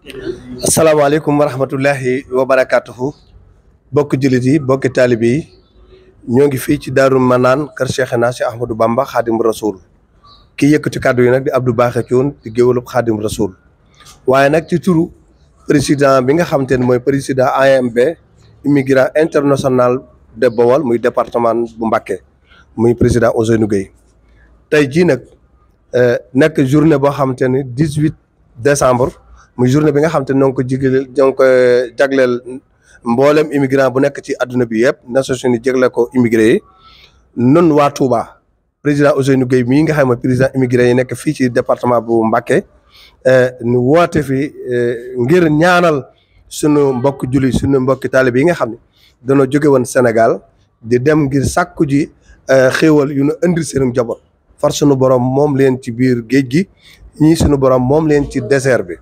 asalaamaaleykum wa rahmatullahi wa barakatuhu bokk jullit yi bokki taalibe yi ñoo ngi fii ci Daaru Manaan kër Cheikhna Cheikh Ahmadou Bamba Xaadim Rasoul kii yëkkati kàddu yi nag di Abdou Bakhe Thioune di géwalub Xaadim Rasoul waaye nag ci turu président bi nga xamante ne mooy président AMB immigrant international de Bawol muy département bu Mbacké muy président Ousseynou Gueye tey jii nag nekk journée boo xamante ne 18 décembre muy journée bi nga xamante ne ñoo ngi ko jagleel mboolem immigrant bu nekk ci adduna bi yëpp Nations Unies jégle ko immigré yi nun waa Touba président Ousseynou Gueye mii nga xam ne président immigré yi nekk fii ci département bu Mbacké ñu woote fi ngir ñaanal sunu mbokk julli sunu mbokki taalibe yi nga xam ne dañoo jóge woon Sénégal di dem ngir sàkku ji xéewal yu nu indil seen njaboot far sunu borom moom leen ci biir géej gi ñii sunu borom moom leen ci désert bi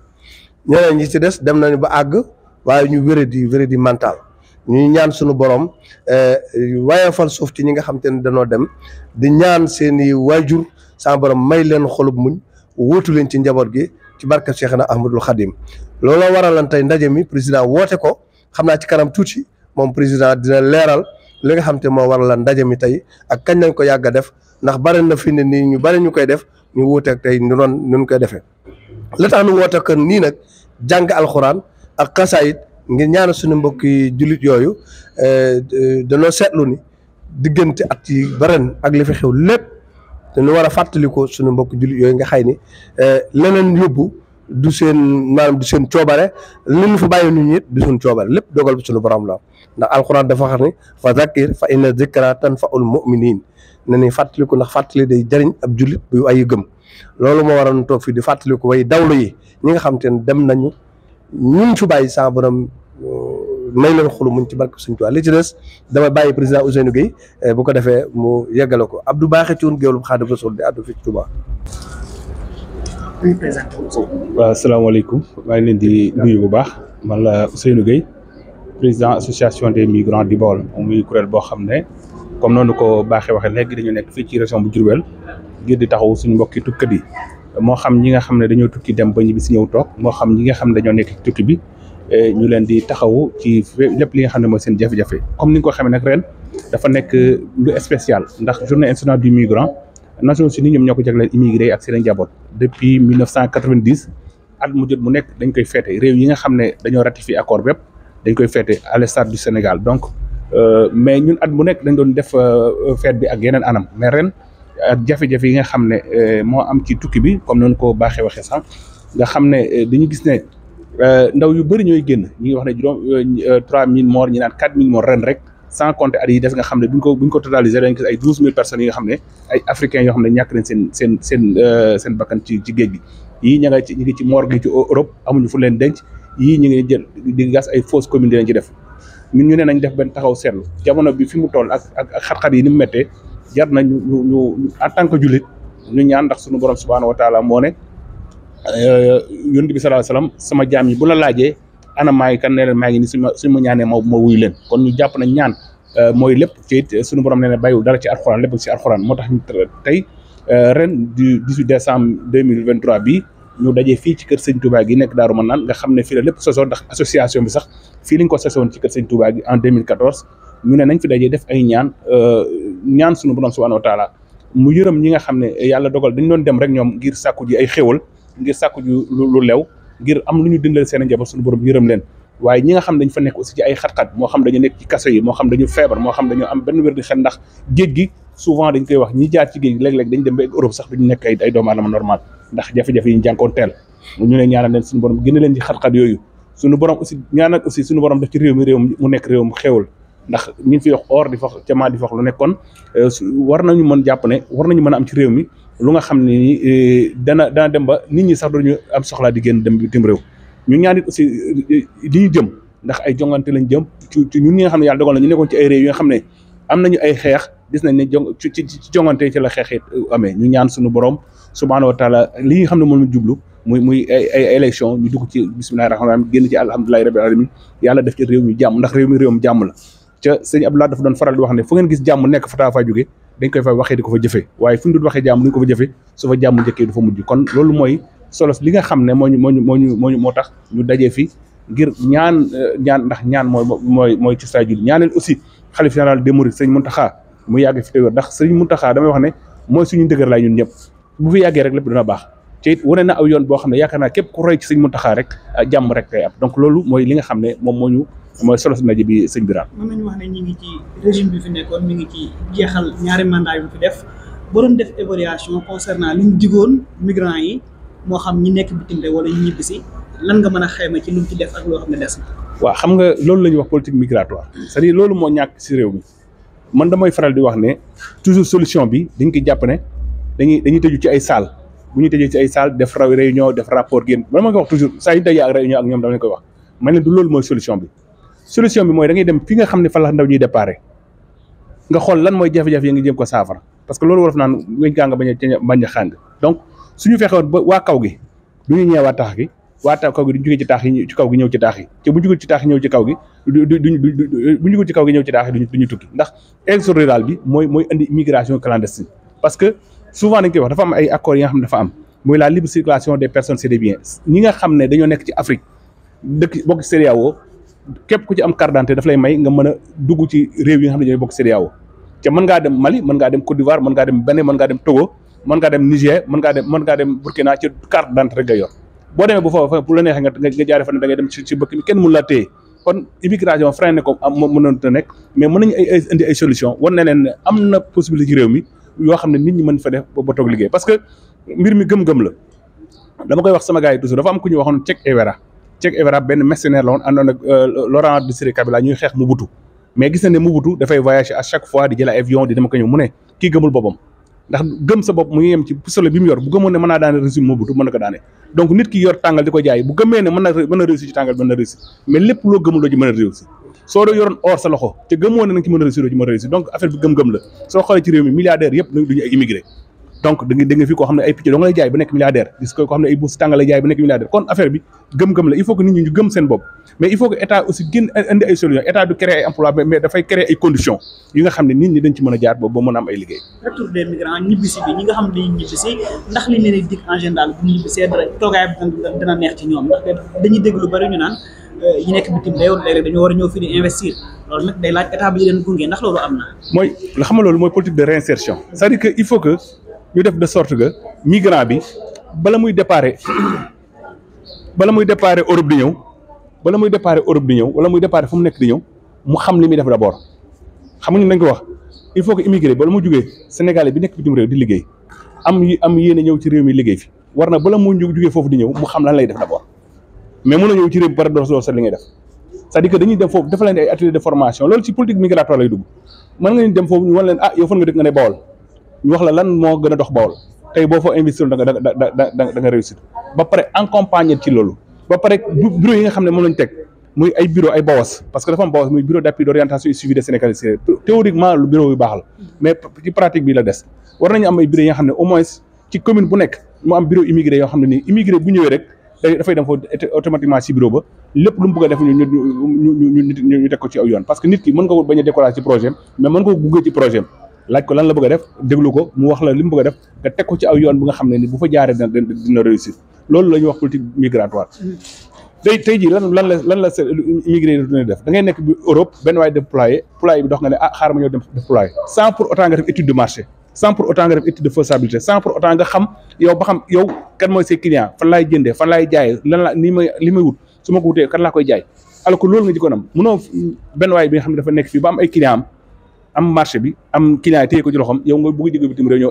ñeneen ñi ci des dem nañu ba àgg waaye ñu wéradi mental ñu ñaan sunu borom wayafal suuf ci ñi nga xam te ne dañoo dem di ñaan seeni waajur sama borom may leen xolub muñ wóotu leen ci njaboot gi ci barke Cheikhna Ahmadul Khadim looloo waralan tey ndaje mi président woote ko xam naa ci kanam tuuti moom président dina leeral li nga xam te moo waralan ndaje mi tey ak kañ lañ ko yàgg a def ndax bari na fi ne nii ñu bari ñu koy def ñu wuuteeg tey ñu doon ñu koy defee la tax nu woote ko nii nag jàng alxuraan ak xasaayit ngir ñaanal suñu mbokki jullit yooyu danoo seetlu ni diggante at yi baren ak li fi xew lépp dañu war a fàttaliko suñu mbokki jullit yooyu nga xay ni leneen yóbbu du seen maanaam du seen coobare li ñu fa bàyyi nit ñi du suñ coobare lépp dogal bi suñu borom la ndax alxuraan dafa xam ne fa zakkir fa inna zikra tanfa'ul mu'minin ne ni fàttaliku ndax fàttali day jëriñ ab jullit bu ay gëm loolu moo waroon toog fii di fàttaliku way dawlu yi ñi nga xam te ne dem nañu ñun fi bàyyi sa borom may leen xolu muñ ci barke Sëñ Tuubaa li ci des dama bàyyi président Ousseynou Gueye bu ko defee mu yeggale ko Abdou Bakhe Thioune géwélu Xaadim Rasul di àddu fi ci Touba. waaw asalaamaaleykum maa ngi leen di nuyu bu baax man la Ousseynou Gueye président association des migrants du Baol muy kuréel boo xam ne comme noonu ko Bakhe waxee léegi dañu nekk fii ci région bu Diourbel ngir di taxaw suñu mbokki tukkat yi moo xam ñi nga xam ne dañoo tukki dem ba ñibbi si ñëw toog moo xam ñi nga xam ne dañoo nekk ci tukki bi ñu leen di taxawu ci lépp li nga xam ne mooy seen jafe-jafe comme ni nga ko xamee nag ren dafa nekk lu spécial ndax journée internationale du migrant Nations Unies ñoom ñoo ko jagleel immigré ak seen njaboot depuis 1990 at mu jot mu nekk dañ koy féete réew yi nga xam ne dañoo ratifié accord bépp dañ koy féete à l'instar du Sénégal donc mais ñun at mu nekk dañ doon def fête bi ak yeneen anam mais ren ak jafe-jafe yi nga xam ne moo am ci tukki bi comme noonu ko Bakhe waxee sax nga xam ne dañu gis ne ndaw yu bëri ñooy génn ñi ngi wax ne juróom 3000 morts ñi naan 4000 morts ren rek sans compter at yi des nga xam ne buñ ko totalisé dañ gis ay 12000 personnes yi nga xam ne ay africains yoo xam ne ñàkk nañ seen bakkan ci géej gi yii ñi ngi ci morgue ci Europe amuñu fu leen denc yii ñu ngi jël di gas ay fausses communes di leen ci def ñun ñu ne nañ def benn taxaw seetlu jamono bi fi mu toll ak xat-xat yi ni mu méttee jar na ñu en tant que jullit ñu ñaan ndax suñu borom subhaanahu wa taala moo ne yonent bi sallallahu alayhi wasallam sama jaam yi bu la laajee ana maa ngi kan ne leen maa ngi ni suñu ma ñaanee ma wuyu leen kon ñu jàpp nañ ñaan mooy lépp ci it suñu borom nee na bàyyiwul dara ci alxuraan lépp ci alxuraan moo tax ñu tey ren du 18 décembre 2023 bii ñu dajee fii ci kër Sëñ Touba gi nekk Daaru Manaan nga xam ne fii la lépp sosoo ndax association bi sax fii lañ ko sosoon ci kër Sëñ Touba gi en 2014 ñu ne nañ fi dajee def ay ñaan suñu borom subhanahu wa taala mu yërëm ñi nga xam ne yàlla dogal dañ doon dem rek ñoom ngir sàkku ji ay xéwal ngir sàkku ji lu lew ngir am lu ñu dindal seen njaboot suñu borom yërëm leen waaye ñi nga xam dañ fa nekk aussi ci ay xat-xat moo xam dañu nekk ci kaso yi moo xam dañu feebar moo xam dañu am benn wér di xel ndax géej gi souvent dañ koy wax ñi jaar ci géej gi léeg-léeg dañ dem ba Europe sax duñu nekk ay doomu aadama normal ndax jafe-jafe yi ñu jànkoon teel ñu ne ñaanal leen suñu borom génn leen ci xat-xat yooyu suñu borom aussi ñaanal aussi suñu borom def ci réew mu nekk réew mu xéewal ndax ñu fi wax or di fa jamaa di fa lu nekkoon war nañu mën jàpp ne war nañu mën a am ci réew mi lu nga xam ne ni dana dem ba nit ñi sax duñu am soxlaa di génn dem bitim réew ñu ñaan it aussi li ñu jëm ndax ay jongante lañ jëm ci ñun ñi nga xam ne yàlla dogal na ñu nekkoon ci ay réew yi nga xam ne am nañu ay xeex gis nañ ne ci jongante ci la xeex amee ñu ñaan suñu borom subhaanahu wa taala li nga xam ne moom la jublu muy ay élection ñu dugg ci bismillahi rahmaani rahim génn ci alhamdulillahi rabbil alamin yàlla def ci réew mi jàmm ndax réew mi réewam jàmm la ca sëñ Abdoulaye dafa doon faral di wax ne fu ngeen gis jàmm nekk fa taa faa jóge dañ koy fa waxee di ko fa jëfee waaye fu ñu doon waxee jàmm duñ ko fa jëfee su fa jàmm njëkkee du fa mujj kon loolu mooy solos li nga xam ne moo tax ñu dajee fi ngir ñaan ndax ñaan mooy ci saa julli ñaaneel aussi xalif général des mourides sëñ Mountakha mu yàgg fi te wér ndax sëñ Mountakha damay wax ne mooy suñu dëgër laay ñun ñëpp bu fi yàggee rek lépp dina baax te it wane na aw yoon boo xam ne yaakaar naa képp ku roy ci sëñ Mountakha rek jàmm rek tey am donc loolu mooy li nga xam ne moom mooy solo si ndaje bi sëñ Birane. mën nañu wax ne ñu ngi ci régime bi fi nekkoon mi ngi ci jeexal ñaari mandat yu fi def ba doon def évaluation concernant li ñu digoon migrants yi moo xam ñi nekk bitim réew wala ñu ñibbisi lan nga mën a xayma ci lu mu ci def ak loo xam ne des na. waaw xam nga loolu la ñuy wax politique migratoire c'est-à-dire loolu moo ñàkk si réew mi man damay faral di wax ne toujours solution bi dañ koy jàpp ne dañuy tëju ci ay salle bu ñuy tëjee ci ay salle def réunion def rapport génn man ma koy wax toujours saa yu dajee ak réunion ak ñoom dama leen koy wax man leen du loolu mooy solution bi mooy da ngay dem fi nga xam ne fa la ndaw ñuy déparé nga xool lan mooy jafe-jafe yi nga jëm ko saafara parce que loolu war naan weñ gaa nga bañ a xàng donc suñu fexewoon ba waa kaw gi du ñu ñëwee waa tax gi waa kaw gi duñ jógee ci taax yi ci kaw gi ñëw ci taax yi te bu ñu jógee ci taax yi ñëw ci kaw gi bu ñu jógee ci kaw gi ñëw ci taax yi duñu tukki ndax exode rural bi mooy indi immigration clandestine parce que souvent dañ koy wax dafa am ay accords yi nga xam ne dafa am muy la libre circulation des personnes et des biens ñi nga xam ne dañoo nekk ci Afrique dëkk bokk CEDEAO képp ku ci am carte d'identité daf lay may nga mën a dugg ci réew yi nga xam ne ñooy bokk CEDEAO te mën ngaa dem Mali mën ngaa dem Côte d'Ivoire mën ngaa dem Bénin mën ngaa dem Togo mën ngaa dem Niger mën ngaa dem Burkina ci carte d'identité rek nga yor boo demee bu foofa bu la neexee nga jaaree fa ne da ngay dem ci bëkk mi kenn mënu la téye kon immigration freiné ko am mënoon a nekk mais mën nañu indi ay solution war na leen ne am na possibilité ci réew mi yoo xam ne nit ñi mën fa def ba toog liggéey parce que mbir mi gëm-gëm la dama koy wax sama gars yi toujours dafa am ku ñu waxoon Che Guevara benn mercenaire la woon àndoon ak Laurent Désiré Kabila ñuy xeex Mobutu mais gis na ne Mobutu dafay voyager à chaque fois di jël avion di dem ko ñëw mu ne kii gëmul boppam ndax gëm sa bopp mu ngi yem ci pistolet bi mu yor bu gëmoon ne mën naa daane régime Mobutu mën na ko daane donc nit ki yor tàngal di ko jaay bu gëmee ne mën na réussir ci tàngal mën na réussir mais lépp loo gëmul doo ci mën a réussir soo doo yoroon or sa loxo te gëmoo ne nanga ci mën a réussir doo ci mën a réussir donc affaire bi gëm-gëm la soo xoolee ci réew mi milliardaires yëpp duñu ay immigré donc da nga fi koo xam ne ay picc doo nga lay jaay ba nekk milliardaire gis ko xam ne ay bourse tàngal lay jaay ba nekk milliardaire kon affaire bi gëm-gëm la il faut que nit ñi ñu gëm seen bopp mais il faut que état aussi génn indi ay solutions état du créer ay emploi mais dafay créer ay conditions yi nga xam ne nit ñi dañ ci mën a jaar ba mën a am ay liggéey. retour des migrants ñibbisi bi ñi nga xam ne dañuy ñibbisi ndax li leen di dig en général bu ñibbisee toogaay bi dana neex ci ñoom ndax dañuy dégg lu bari ñu naan yi nekk bitim réew léeg-léeg dañoo war a ñëw fii di investir loolu nag day laaj état bi di leen gunge ndax loolu am na. mooy la xam nga loolu mooy politique de réinsertion c'est-à-dire que il faut que ñu def de sorte que migrant bi bala muy déparé Europe di ñëw wala muy déparé fu mu nekk di ñëw mu xam li muy def d'abord xam nga dañ ko wax il faut que immigré bala mu jógee Sénégalais bi nekk bitim réew di liggéey am yéene ñëw ci réew mi liggéey fi war na bala mu jógee foofu di ñëw mu xam lan lay def d'abord mais mën na ñëw ci réew bi pare doo sa li ngay def c'est-à-dire que dañuy dem foofu dafa leen ay atelier de formation loolu ci politique migratoire lay dugg mën nga dem foofu ñu wan leen yow fan nga dëkk nga ne Bawol ñu wax la lan moo gën a dox Bawol tey boo fa investir da nga réussir ba pare accompagner ci loolu ba pare bureau yi nga xam ne moom lañ teg muy ay bureau ay BAOS parce que dafa am BAOS muy bureau d'appui d'orientation et suivi des Sénégalais théoriquement lu bureau yu baax la mais ci pratique bi la des war nañu am ay bureau yi nga xam ne au moins ci commune bu nekk mu am bureau immigré yoo xam ne nii immigré bu ñëwee rek dafay dem foofu automatiquement ci bureau ba lépp lu mu bëgg a def ñu teg ko ci aw yoon parce que nit ki mën nga ko bañ a décourager ci projet mais mën nga ko gunge ci projet laaj ko lan la bëgg a def déglu ko mu wax la li mu bëgg a def nga teg ko ci aw yoon bu nga xam ne ni bu fa jaaree dina réussir loolu la ñuy wax politique migratoire tey jii lan la immigré yi def da ngay nekk bi Europe benn waay déployé bi dox nga ne xaaral ma ñëw dem déployé sans pour autant nga def étude de marché sans pour autant nga def étude de faisabilité sans pour autant nga xam yow ba xam yow kan mooy ses clients fan laay jëndee fan laay jaayee li may wut su ma ko wutee kan laa koy jaay alors que loolu nga jikkoon am munoo benn waay bi nga xam ne dafa nekk fii ba am ay client am marché bi am client yi téye ko ci loxoom yow nga bëgg a jóge bitim réew ñëw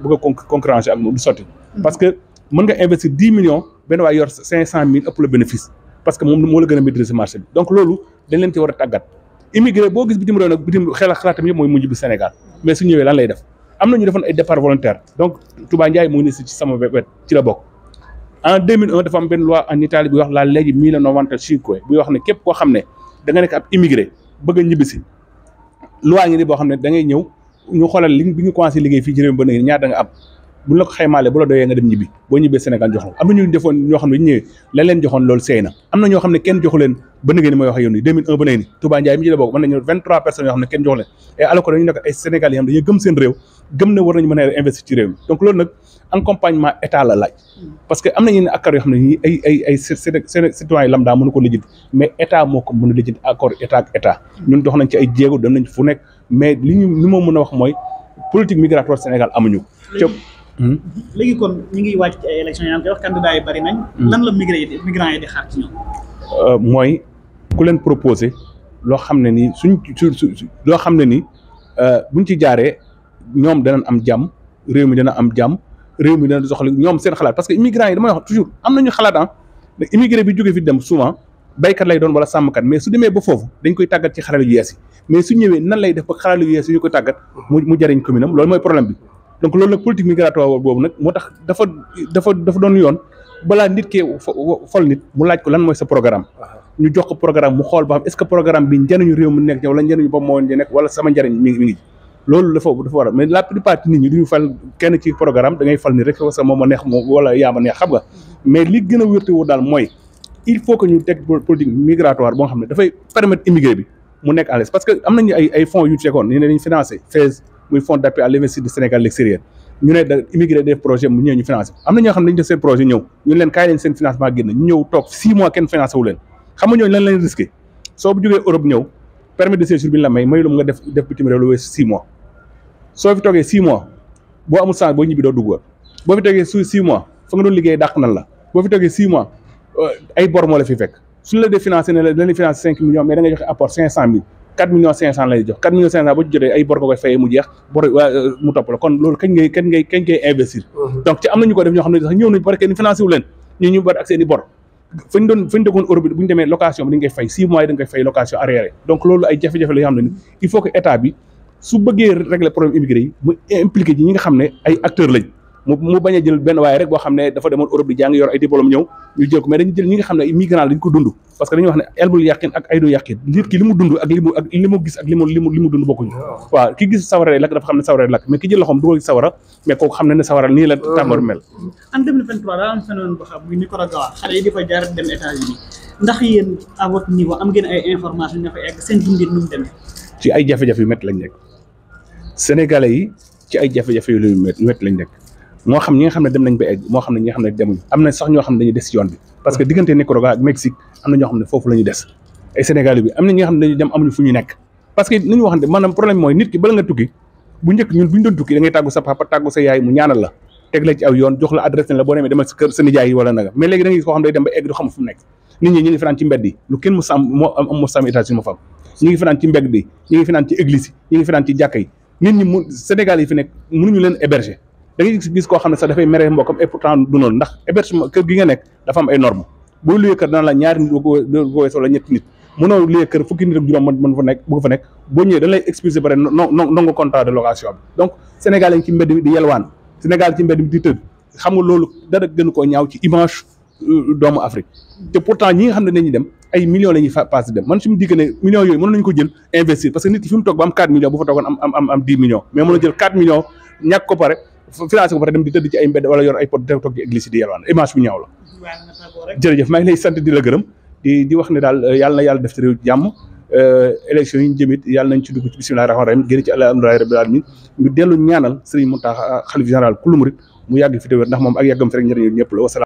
bëgg a concurrence ak moom du sotti parce que mën nga investir 10 millions benn waay yor 500 000 ëpp la bénéfice parce que moom moo la gën a maîtriser marché bi donc loolu dañ leen ci war a tàggat immigré boo gis bitim réew nag xalaatam yëpp mooy mujj bi Sénégal mais su ñëwee lan lay def am na ñu defoon ay départ volontaire donc Touba Ndiaye mu ngi ne ci sama wet ci la bokk en 2001 dafa am benn loi en Italie bi wax la legge 1995 buy wax ne képp koo xam ne da nga nekk ab immigré bëgg a ñibbisi loi ngi ni boo xam ne da ngay ñëw ñu xoolal li bi nga commencé liggéey fii ci réew mi ba léegi ñaar da nga am bu la ko xaymaale bu la doyee nga dem ñibbi boo ñibbee Sénégal jox la am na ñu defoon ñoo xam ne ñu ñëwee la leen joxoon loolu seey na am na ñoo xam ne kenn joxu leen ba léegi ni may wax ak yow nii 2001 ba léegi nii Touba Ndiaye mi ci la bokk mën nañu 23 personnes yoo xam ne kenn jox leen et alors que dañu nekk ay Sénégalais yoo xam ne dañuy gëm seen réew gëm ne war nañu mën a investir ci réew mi donc loolu nag accompagnement état la laaj parce que am na ñenn accords yoo xam ne nii ay citoyen lambda mënu ko lijjanti mais état moo ko mën a lijjanti accord état ak état ñun dox nañ ci ay jéego dem nañ fu nekk mais li ma mën a wax mooy politique migratoire Sénégal amuñu ko. léegi kon ñu ngi wàcc ci ay élections yi koy wax candidat yi bari nañ. lan la migrants yi di xaar ci ñoom. mooy ku leen proposé loo xam ne nii loo xam ne nii buñ ci jaaree ñoom danañ am jàmm réew mi dana am jàmm réew mi dana soxla ñoom seen xalaat parce que immigrants yi damay wax toujours am nañu xalaat immigré bi jógee fi dem souvent baykat lay doon wala sàmmkat mais su demee ba foofu dañ koy tàggat ci xarala yu yees yi mais su ñëwee nan lay def ba xarala yu yees yi ñu koy tàggat mu jëriñ commune am loolu mooy problème bi donc loolu nag politique migratoire boobu nag moo tax dafa doon yoon balaa nit kee fol nit mu laaj ko lan mooy sa programme ñu jox ko programme mu xool ba xam est-ce que programme bi njëriñu réew mi nekk wala njëriñu bopp moo nekk wala sama njëriñ mi ngi loolu dafa war a mais la plupart nit ñi duñu fal kenn ci programme da ngay fal ni rek parce que moom ma neex moom wala yaa ma neex xam nga mais li gën a wérte wu daal mooy il faut que ñu teg politique migratoire boo xam ne dafay permettre immigré bi mu nekk à l'aise parce que am nañu ay fonds yu tegoon ñu ne dañu financé FAISE muy fonds d'appui à l'investissement du Sénégal à l'extérieur ñu ne da immigré def projet mu ñëw ñu financé am na ñoo xam ne dañu def seen projet ñëw ñu leen kaay leen seen financement génn ñu ñëw toog 6 mois kenn financé wu leen xam nga ñooñu lan lañ risqué soo bu jógee Europe ñëw permis de séjour bi ñu la may lu mu nga def bitim réew lu weesu 6 mois soo fi toogee 6 mois boo amul chance boo ñibbi doo dugg boo fi toogee 6 mois fa nga doon liggéey dàq nan la boo fi toogee 6 mois ay bor moo la fi fekk suñu la dee financé ne la dañuy financé 5 millions mais da nga joxe apport 500 000 4 millions 500 lay jox 4 millions 500 boo ci jotee ay bor nga koy fayee mu jeex bor mu topp la kon loolu kañ ngay investir donc ci am nañu ko def ñoo xam ne sax ñëw nañu parce que ni financé wu leen ñu bari ak seen i bor fañ dëkkoon Europe bi bu ñu demee location bi dañ koy fay 6 mois yi dañ koy fay location arriéré donc loolu ay jafe-jafe la yoo xam ne ni il faut que état bi su bëggee régler problème immigré yi mu impliqué ñi nga xam ne ay acteurs lañ mu bañ a jël benn waaye rek boo xam ne dafa demoon Europe di jàng yor ay diplôme ñëw ñu jël ko mais dañu jël ñi nga xam ne ay migrants dañ ko dund parce que dañuy wax ne elbul yàqin ak aydu yàqin nit ki li mu dund ak li mu gis ak li mu dund bokkuñu waaw ki gis sawara lakk dafa xam ne sawara lakk mais ki jël loxoom dugal ci sawara mais kooku xam ne ne sawara nii la tàmbar mel en 2023 daa am phénomène boo xam muy Nicaragua xale yi di fa jaar dem États-Unis ndax yéen à votre niveau am ngeen ay information ña fa egg seen dundin nu mu demee ci ay jafe-jafe yu métti lañ nekk sénégalais yi ci ay jafe-jafe yu métti lañ nekk moo xam ñi nga xam ne dem nañ ba egg moo xam ne ñi nga xam ne demuñ am na sax ñoo xam ne dañuy des ci yoon bi parce que diggante Nicaragua ak Mexique am na ñoo xam ne foofu la ñuy des ay sénégalais bi am na ñi nga xam ne dañuy dem amuñu fu ñu nekk parce que ni ñu waxante maanaam problème mooy nit ki bala nga tukki bu njëkk ñun bu ñu doon tukki da ngay tàggu sa papa tàggu sa yaay mu ñaanal la teg la ci aw yoon jox la adresse ne la boo demee demal sa kër sa nijaay yi wala naga mais léegi da ngay gis koo xam ne day dem ba egg du xam fu mu nekk nit ñi ñu ngi fanaan ci mbedd yi lu kenn mu sàmm moo sàmm États-Unis moo fa am ñu ngi fanaan ci mbedd bi ñu ngi fanaan ci église yi ñu ngi fanaan ci jàkka yi nit ñi Sénégal yi fi nekk mënuñu leen héberger da ngay gis koo xam ne sax dafay mere mbokkam et pourtant du noonu ndax hébergement kër gi nga nekk dafa am ay normes boo luyee kër dana la ñaari nit ko wees wala ñetti nit mënoo luyee kër fukki nit ak juróom mën fa nekk bu fa nekk boo ñëwee dañ lay expulser bare nangu contrat de location bi donc Sénégal yi ci mbedd mi di yelwaan Sénégal ci mbedd mi di tëdd xam nga loolu dara gën koo ñaaw ci image doomu Afrique te pourtant ñi nga xam ne dañuy dem ay millions la ñuy passé dem man su mu digg ne millions yooyu mën nañu ko jël investir parce que nit ki fi mu toog ba am 4 millions bu fa toogoon am 10 millions mais mën a jël 4 millions ñàkk ko pare financé ko pare dem di tëdd ci ay mbedd wala yor ay pot toog ci église di yelwaan image bu ñaaw la jërëjëf maa ngi lay sant di la gërëm di wax ne daal yàlla na yàlla def ci réew jàmm élection yi ñu jëmit yàlla nañ ci dugg ci bismillahir rahmanir rahim génn ci alhamdulillahi rabbil alamin ñu dellu ñaanal Serigne Mountakha xalif général kulu murid mu yàgg fi te wér ndax moom ak yàggam fi rek njëriñ ñëpp la wasalaam